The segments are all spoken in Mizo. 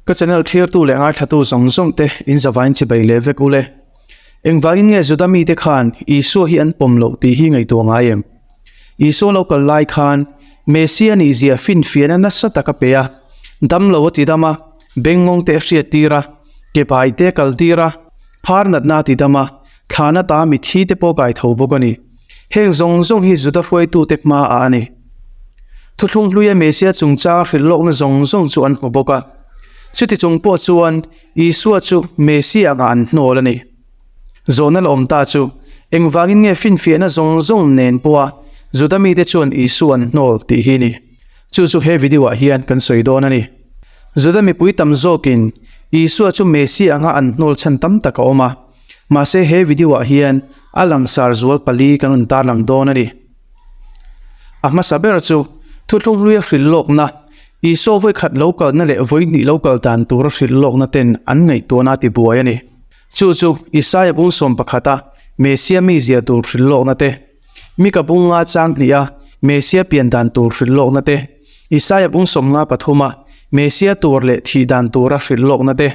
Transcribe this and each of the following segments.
Ka channel thlirtu leh ngaithlatu zawng zawng te in zavain chibai leh vek ule. Engvangin nge Juda mite khan Isua hi an pawm loh tih hi ngaihtuah ngai em? Isua lo kal lai khan Messia nihzia finfiahna nasa tak a pe a, dam lo a ti dam a, bengngawng te a hriat tir a, ke bai te a kal tir a, phar natna a ti dam a, thlana ta mithi te pawh kai tho bawk a ni. Heng zawng zawng hi Juda hruaitute hmaah a ni. Thuthlung hluia Messia chungchang hrilh lawkna zawng zawng chu an hmu bawk a. Chuti chung pawh chuan Isua chu Messia angah an hnawl a ni. Zawhna la awm ta chu, engvangin nge finfiahna zawng zawng nen pawha Juda mite chuan Isua an hnawl tih hi ni. Chu chu he video ah hian kan sawi dawn a ni. Juda mipui tam zawkin Isua chu Messia anga an hnawl chhan tam tak a awm a. Mahse he video ah hian a langsar zual pali kan rawn tarlang dawn a ni. A hmasa ber chu thuthlung hluia hrilh lawkna, Isua vawi khat lo kalna leh vawi hnih lo kal dan tura hrilh lawkna ten an ngaihtuahna a tibuai a ni. Chu chu Isaia bung sawm pakhata Messia mizia tur hrilh lawkna te, Mika bung nga chang hniha Messia pian dan tur hrilh lawkna te, Isaia bung 53 a Messia tur leh thih dan tura hrilh lawkna te,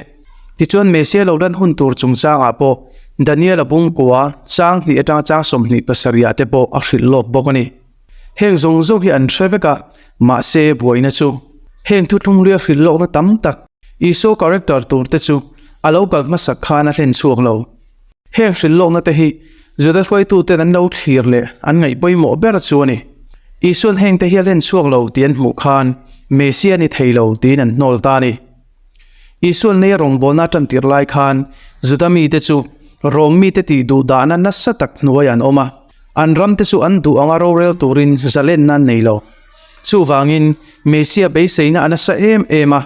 Tichuan Messia lo lan hun tur chungchangah pawh Daniel-a bung kua chang hnih atanga chang 27 ah te pawh a hrilh lawk bawk a ni. Heng zawng zawng hi an hre vek a, mahse buaina chu heng thuthlung luia hrilh lawkna tam tak Isua character tur te chu a lo kal hmasak khan a hlen chhuak lo. Heng hrilh lawkna te hi Juda hruaituten an lo thlir leh an ngaih pawimawh ber chu a ni. Isuan heng te hi a hlen chhuak lo tih an hmuh khan Messia ni thei lo tiin an hnawl ta a ni. Isuan lei a rawngbawlna a tantir lai khan Juda mite chu Rom mite tih duh dahna nasa tak hnuaiah an awm a, an ramte chu an duh anga rorel turin zalenna an nei lo. Chuvangin, Messia beiseina a nasa em em a.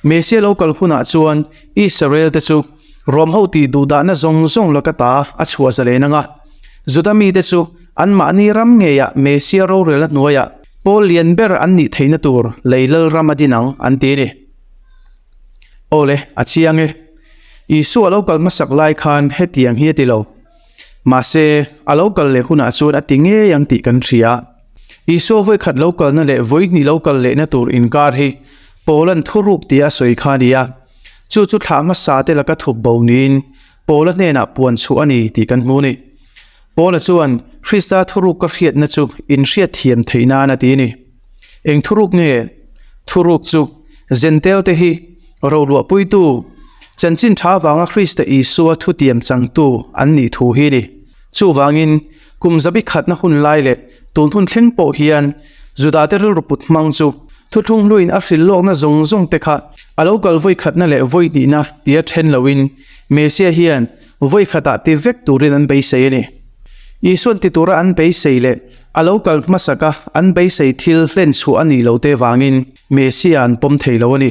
Messia lo kal hunah chuan Israel-te chu Rom ho tih duh dahna zawng zawng laka ta a chhuah zalen anga, Juda mite chu anmahni ram ngeiah Messia rorelna hnuaiah pawl lian ber an nih theihna tur lei lalram a din ang an ti a ni. Awle, a chiang e. Isua lo kal hmasak lai khan hetiang hi a ti lo. Mahse, a lo kal leh hunah chuan a ti ngei ang tih kan hria. Isua vawi khat lo kalna leh vawi hnih lo kal lehna tur inkar hi Paula'n thuruk tia a sawi kha a ni a. Chu chu thlah hmasa te laka thup bo niin Paula hnenah puan chhuah a ni tih kan hmu a ni. Paula chuan Krista thuruk ka hriatna chu inhriat thiam theih nan a ti a ni. Eng thuruk nge? Thuruk chu Jentail te hi roluahpuitu, chanchin tha vanga Krista Isua thutiam changtu an nih thu hi a ni. Chuvangin, kum zabi khatna hun lai leh tun hun thleng pawh hian Judate rilru put hmang chu thuthlung hluin a hrilh lawkna zawng zawng te kha a lo kal vawi khatna leh vawi hnihna tia then loin Messia hian vawi khatah ti vek turin an beisei a ni. Isuan ti tura an beisei leh a lo kal hmasaka an beisei thil hlen chhuah a nih lo te vangin Messia an pawm thei lo a ni.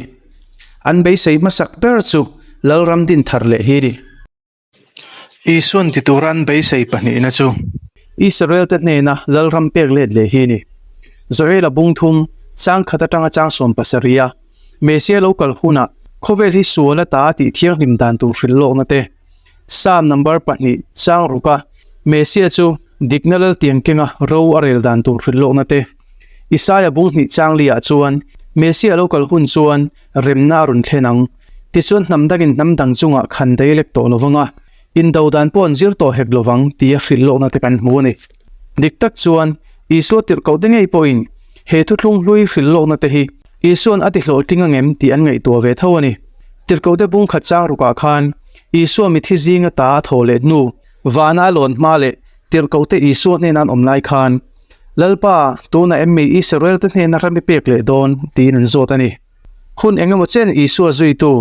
An beisei hmasak ber chu Lalram din thar leh hi a ni. Isuan ti tura an beisei pahnihna chu Israel te hnena Lalram pek let leh hi a ni. Joela bung thum, chang khat atanga chang 70 a Messia lo kal hunah khawvel hi sual ata tih thianghlim dan tur hrilh lawkna te, Psalm number pahnih chang ruka Messia chu dikna laltiang kenga ro a rel dan tur hrilh lawkna te, Isaia bung hnih chang liah chuan Messia lo kal hun chuan remna a rawn thlen ang. Tichuan hnam dangin hnam dang chungah khan dei lek tawh lo vang a, indo dan pawh an zir tawh hek lo vang tia hrilh lawkna te kan hmu a ni. Dik tak chuan Isua tirhkoh te ngei pawhin he thuthlung hlui hrilh lawkna te hi Isua'n a ti hlawhtling angem tih an ngaihtuah ve tho a ni. Tirhkohte bung khat chang rukah khan Isua mithi zinga ta a thaw leh hnu, vana a lawn hma leh tirhkohte Isua hnena an awm lai khan, Lalpa, tunah em mi Israel-te hnena ram i pek leh dawn? tiin an zawt a ni. Hun eng emaw chen Isua zuitu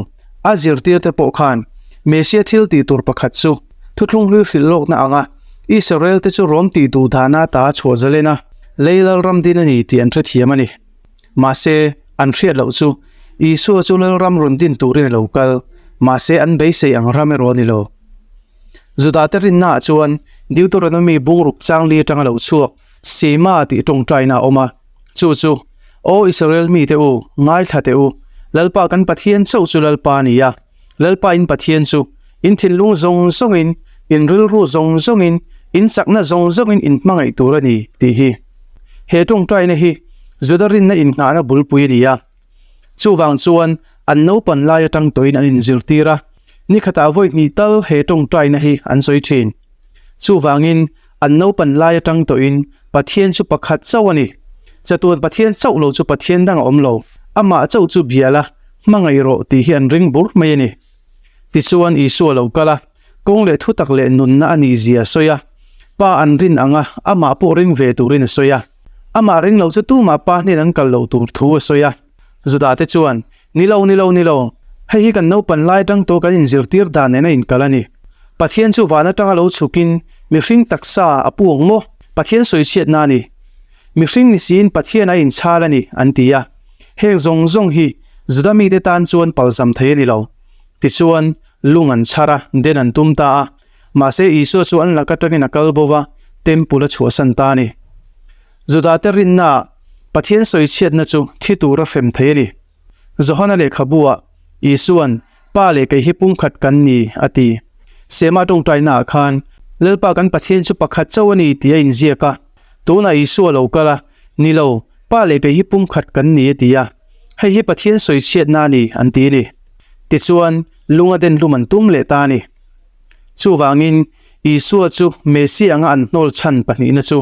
a zirtirte pawh khan Messia thil tih tur pakhat chu thuthlung hlui hrilh lawkna anga Israel-te chu rawm tih duh dahna ta chhuah zalen a, lei lalram din a ni tih an hrethiam a ni. Mahse, an hriat loh chu Isua chu lalram rawn din turin a lo kal, mahse an beisei ang ram erawh a ni lo. Judate rinnaah chuan Deuteronomy bungruk changli atanga lo chhuak Sema tih tawngtaina a awm a, chu chu, Aw Israel mite u, ngaithla teh u, Lalpa kan Pathian chauh chu Lalpa a ni a, Lalpa in Pathian chu in thinlung zawng zawngin, in rilru zawng zawngin, in chakna zawng zawngin in hmangaih tur a ni, tih hi. He tawngtaina hi Juda rinna innghahna bulpui a ni a. Chuvang chuan An naupan lai atang tawhin an inzirtir a, ni khatah vawi hnih tal he tawngtaina hi an sawi thin. Chuvangin, an naupan lai atang tawhin Pathian chu pakhat chauh a ni. Chatuan Pathian chauh lo chu Pathian dang a awm lo. Amah chauh chu bial a, hmangaih rawh tih hi an ring bur mai a ni. Tichuan Isua lo kal a, kawng leh thutak leh nunna a nih zia a sawi a. Pa an rin ang a, amah pawh ring ve turin a sawi a. Amah ring lo chu tumah Pa hnen an kal loh tur thu a sawi a. Juda te chuan, Ni lo, ni lo, ni lo. Hei hi kan naupan lai atang tawh kan inzirtir dan nen a inkal a ni. Pathian chu van atanga lo chhukin mihring taksa a pu ang maw? Pathian sawichhiatna a ni. Mihring ni siin Pathian a inchhal a ni, an ti a. Heng zawng zawng hi Juda mite tan chuan palzam thei a ni lo. Tichuan, lung an chhar a, den an tum ta a. Mahse, Isua chu an lak atangin a kal bo va, Temple a chhuahsan ta a ni. Judate rinnaah Pathian sawichhiatna chu thi tura hrem thei a ni. Johana lehkhabuah Isua'n, Pa leh kei hi pumkhat kan ni, a ti. Sema tawngtainaah khan, Lalpa kan Pathian chu pakhat chauh a ni tih a inziak a. Tunah Isua lo kal a, Ni lo, Pa leh kei hi pumkhat kan ni, a ti a. Hei hi Pathian sawichhiatna a ni, an ti a ni. Tichuan, lunga den hlum an tum leh ta a ni. Chuvangin, Isua chu Messia anga an hnawl chhan pahnihna chu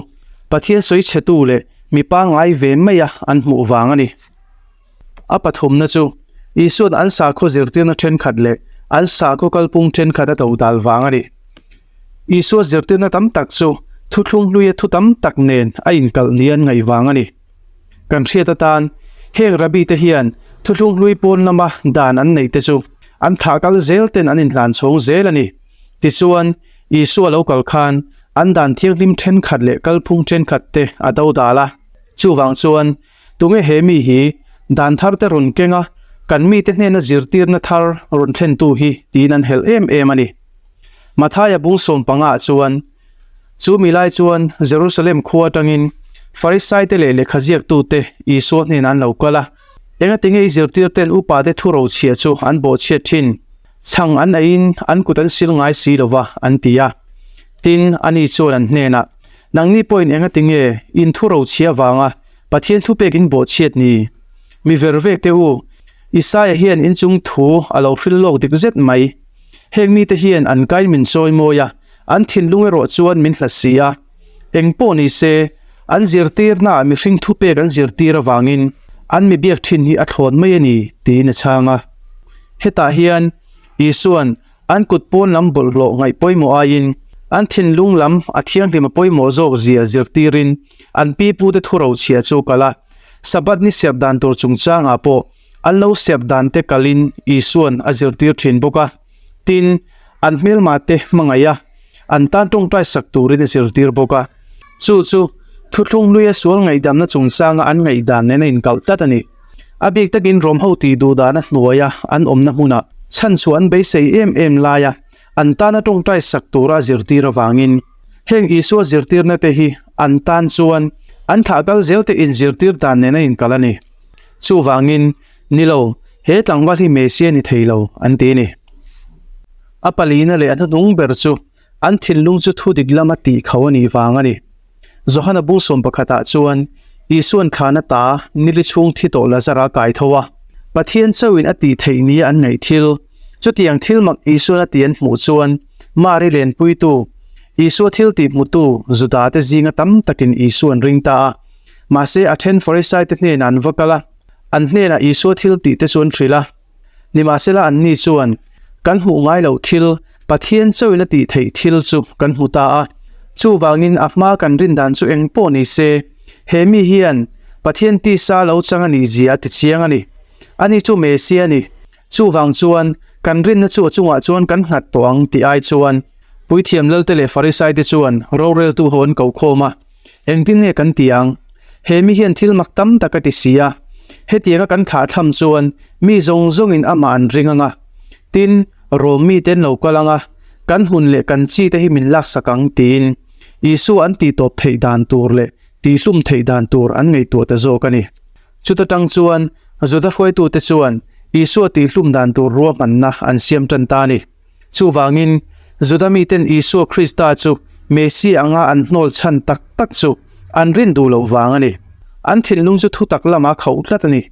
Pathian sawichhetu leh mi pangngai ve maia an hmuh vang a ni. A pathumna chu Isua'n an sakhaw zirtirna thenkhat leh an sakhaw kalpung thenkhat a do dal vang a ni. Isua zirtirna tam tak chu thuthlung hluia thu tam tak nen a inkalh nia an ngaih vang a ni. Kan hriat atan, heng Rabbi te hian thuthlung hlui pawn lama dan an neih te chu an thlah kal zel ten an inhlan chhawng zel a ni. Tichuan, Isua lo kal khan an dan thianghlim thenkhat leh kalphung thenkhat te a do dal a. Chuvang chuan, tunge he mi hi dan thar te rawn keng a, kan mite hnena zirtirna thar rawn thlentu hi tiin an helh em em a ni. Mathaia bung sawmpangah chuan, Chu mi lai chuan Jerusalem khua atangin Farisaite leh lehkhaziaktute Isua hnenah an lo kal a. Engatinge i zirtirten upate thu rochhia chu an bawhchhiat thin? Chhang an eiin an kut an sil ngai si lo va, an ti a. Tin, ani chuan an hnenah, Nangni pawhin engatinge in thu rochhia vanga Pathian thupek in bawhchhiat ni? Mi ver vek teh u, Isaia hian inchung thu a lo hril lawk dik zet mai. Heng mite hian an kai min chawi mawi a, an thinlung erawh chuan min hlat si a. Eng pawh ni se, an zirtirnaah mihring thupek an zirtir avangin an mi biak thin hi a thlawn mai a ni, tiin a chhang a. Hetah hian Isua'n an kut pawn lam bawlhhlawh ngaih pawimawh aiin an thinlung lam a thianghlim a pawimawh zawk zia zirtirin an pipute thu rochhia chu a kal a. Sabbath ni serh dan tur chungchangah pawh An lo serh dan te kalin Isua'n a zirtir thin bawk a, tin, an hmelma te hmangaih a, an tan tawngtai sak turin a zirtir bawk a. Chu chu thuthlung hluia sual ngaihdamna chungchanga an ngaihdan nen a inkalh tlat a ni. A bik takin Rom ho tih duh dana hnuaia an awmna hmunah chhanchhuah an beisei em em laia an tana tawngtai sak tura a zirtir avangin heng Isua zirtirna te hi an tan chuan an thlah kal zel te inzirtir dan nen a inkalh a ni. Chuvangin, Ni lo, he tlangval hi Messia ni thei lo, an ti a ni. A palina leh a hnuhnung ber chu an thinlung chu thu dik lama tih kho a nih vang a ni. Johana bung pakhatah chuan Isua'n thlana ta nili chhung thi tawh Lazara kai tho a, Pathian chauhin a tih theih nia an ngaih thil, chutiang thil mak Isua'n a tih an hmuh chuan Mari lenpuitu, Isua thil tih hmutu Judate zinga tam takin Isua an ring ta a. Mahse, a then Farisaite hnenah an va kal a, an hnenah Isua thil tihte chu an hrilh a. Nimahsela, anni chuan, Kan hmuh ngai loh thil, Pathian chauhin a tih theih thil chu kan hmu ta a. Chuvangin a hma kan rin dan chu eng pawh ni se, he mi hian Pathian tisa lo chang a nih zia a ti chiang a ni. Ani chu Messia a ni. Chuvang chuan, kan rinna chu a chungah chuan kan nghat tawh ang tih ai chuan, Puithiam Lalte leh Farisaite chuan roreltu ho an ko khawm a. Engtin nge kan ti ang? He mi hian thil mak tam tak a ti si a. Hetianga kan thlah tham chuan mi zawng zawngin amah an ring ang a. Tin, Rom mite an lo kal ang a, kan hmun leh kan chi te hi min laksak ang tiin Isua an tihtawp theih dan tur leh tihhlum theih dan tur an ngaihtuah ta zawk a ni. Chuta tang chuan Juda hruaitute chuan Isua tihhlum dan tur ruahmanna an siam tan ta a ni. Chuvangin, Juda miten Isua Krista chu Messia anga an hnawl chhan tak tak chu an rin duh loh vang a ni. An thinlung chu thutak lama khauh tlat a ni.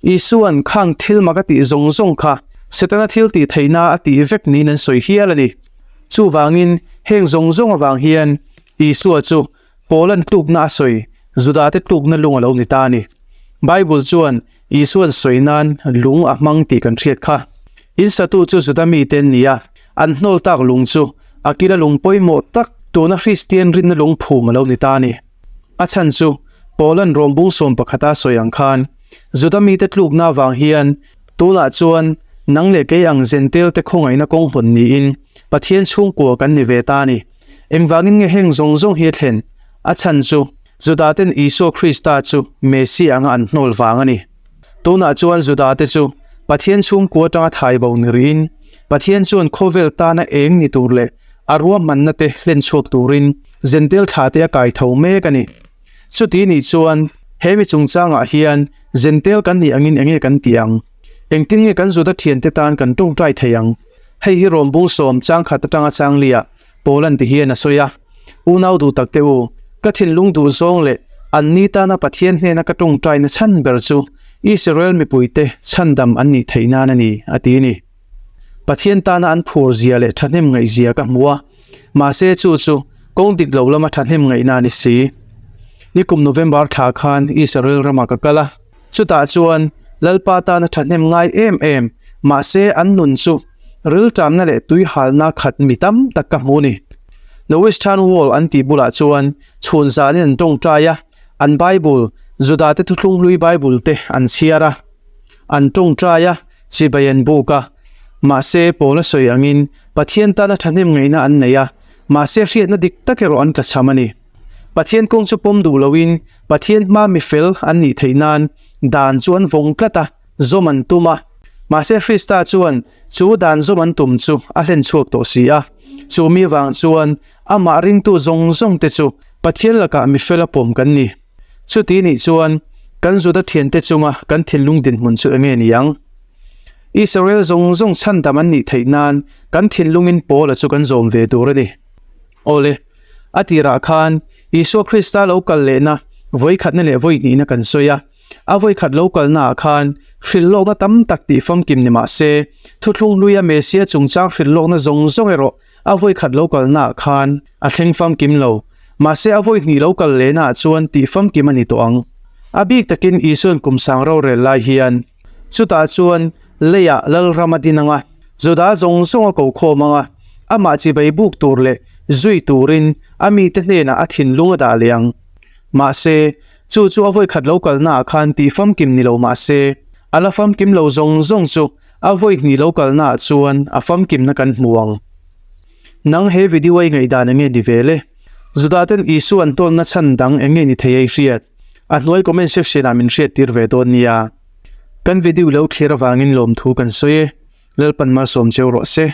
Isua'n khang thil mak a tih zawng zawng kha Setana thil tih theihna a tih vek niin an sawi hial a ni. Chuvangin, heng zawng zawng avang hian Isua chu Paula'n tlukna a sawi, Judate tlukna lung a lo ni ta a ni. Bible chuan Isua'n sawi nan lung a hmang tih kan hriat kha. In satu chu Juda mite an ni a, an hnawl tak lung chu a kila lung pawimawh tak tuna Kristian rinna lung phum a lo ni ta a ni. A chhan chu Paula'n Rom bung sawm pakhata sawi ang khan Juda mite tlukna avang hian tunah chuan nang leh kei ang Jentail te khawngaihna kawng hawn niin Pathian chhungkua kan ni ve ta a ni. Engvangin nge heng zawng zawng hi a thlen? A chhan chu Juda ten Isua Krista chu Messiah anga an hnawl vang a ni. Tunah chuan Juda te chu Pathian chhungkua atanga thai bo ni rihin Pathian chuan khawvel tana eng ni tur leh a ruahmanna te hlen chhuak turin Jentail thla te a kai tho mek a ni. Chuti nih chuan he mi chungchangah hian Jentail kan nih angin enge kan tih ang? Engtin nge kan Juda thiante tan kan tawngtai thei ang? Hei hi Rawmbung sawm changkhat atanga changlia Paul-a'n ti hian a sawi a, Unau duh tak te u, ka thinlung duh zawng leh anni tana Pathian hnena ka tawngtaina chhan ber chu Israel mipuite chhandam an nih theih nan a ni, a ti a ni. Pathian tana an phur zia leh thahnem ngaih zia ka hmu a, mahse chu chu kawng dik lo lama thahnem ngaihna a ni si. Nikum November thla khan Israel ramah ka kal a. Chutah chuan Lalpa tana thahnem ngai em em, mahse an nun chu rilṭamna leh tuihalna khat mi tam tak ka hmu ni. The Western Wall an tih bulah chuan chhun zanin an tawngtai a, an Bible, Judate thuthlung hlui Bible te an chhiar a, an tawngtai a, chibai an buk a. Mahse Paula sawi angin Pathian tana thahnem ngaihna an nei a, mahse hriatna dik tak erawh an tlachham a ni. Pathian kawng chu pawm duh loin Pathian hma mi fel an nih theih nan dan chu an vawng tlat a, zawm an tum a. Mahse Krista chuan chu dan zawm an tum chu a hlen chhuak tawh si a. Chu mi vang chuan amah ringtu zawng zawng te chu Pathian lakah mi fel a pawm kan ni. Chuti nih chuan kan Juda thiante chunga kan thinlung dinhmun chu enge ni ang? Israel zawng zawng chhandam an nih theih nan kan thinlungin Paula chu kan zawm ve tur a ni. Awle, a tirah khan Isua Krista lo kal lehna vawikhatna leh vawihnihna kan sawi a. A vawikhat lo kalnaah khan hrilhlawkna tam tak tih famkim ni mah se, thuthlung hluia Mesia chungchang hrilhlawkna zawng zawng erawh a vawikhat lo kalnaah khan a thleng famkim lo. Mahse a vawihnih lo kal lehnaah chuan tih famkim a ni tawh ang. A bik takin Isua'n kum sang rorel lai hian chutah chuan leiah Lalram a din ang a. Juda zawng zawng a ko khawm ang a, amah chibai buk tur leh zui turin a mite hnenah a thinlung a dah leh ang. Mahse, chu chu a vawikhat lo kalnaah khan tih famkim ni lo mah se, a la famkim lo zawng zawng chu a vawihnih lo kalnaah chuan a famkimna kan hmu ang. Nang he video a i ngaihdan enge ni ve le? Juda ten Isua an tawnna chhan dang enge ni thei a i hriat? A hnuai comment section ah min hriat tir ve dawn nia. Kan video lo thlir avangin lawmthu kan sawi e. Lalpan malsawm cheu rawh se.